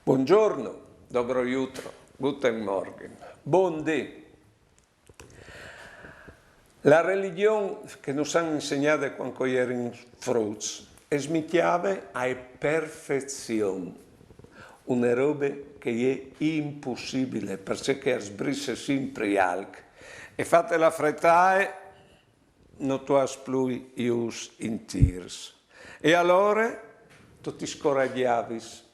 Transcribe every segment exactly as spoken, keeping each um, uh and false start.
Buongiorno, dobro jutro, guten Morgen, bundì. La religjon che nus àn insegnade cuant che o jerin fruts e smicjave ae perfezion, une robe che e je impussibile, parcè che e sbrisse simpri alc, e fate la fretae no tu âs plui jûts intîrs. E alore tu ti scorajavis.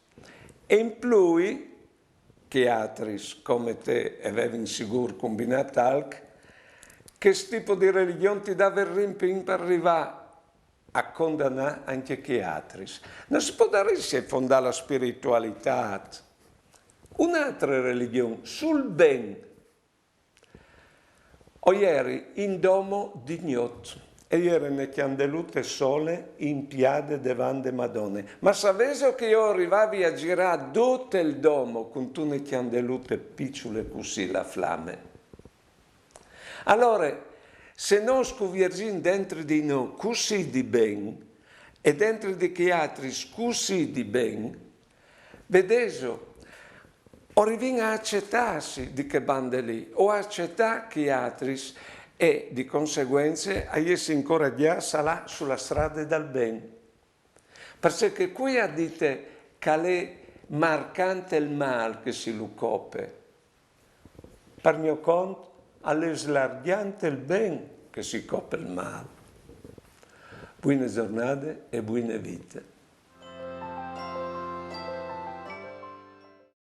E in plui, chei altris, come te, a vevin sigûr cumbinât alc, chest tipo di religjon ti dave il rimpin par rivâ a condanâ ancje chei altris. No si podaressie fondâ la spiritualitât? Une altre religjon sul ben. O jeri in domo di gnot e e jere une cjandelute sole impiade devant de Madone. Ma savêso che jo o rivavi a zirâ dut il domo cuntune cjandelute piçule cussì la flame? Alore, se nô o scuvierzìn dentri di nô cussì di ben e dentri di chei altris cussì di ben, vedêso, o rivìn a acetâsi di chê bande li, o a acetâ chei altris e, di conseguence, a jessi incoragjâts a lâ su la strade dal ben. Parcè che cui à dite che al è marcjant il mâl che si lu cope? Par gno cont, al è slargjant il ben che si cope il mâl. Buine zornade e buine vite.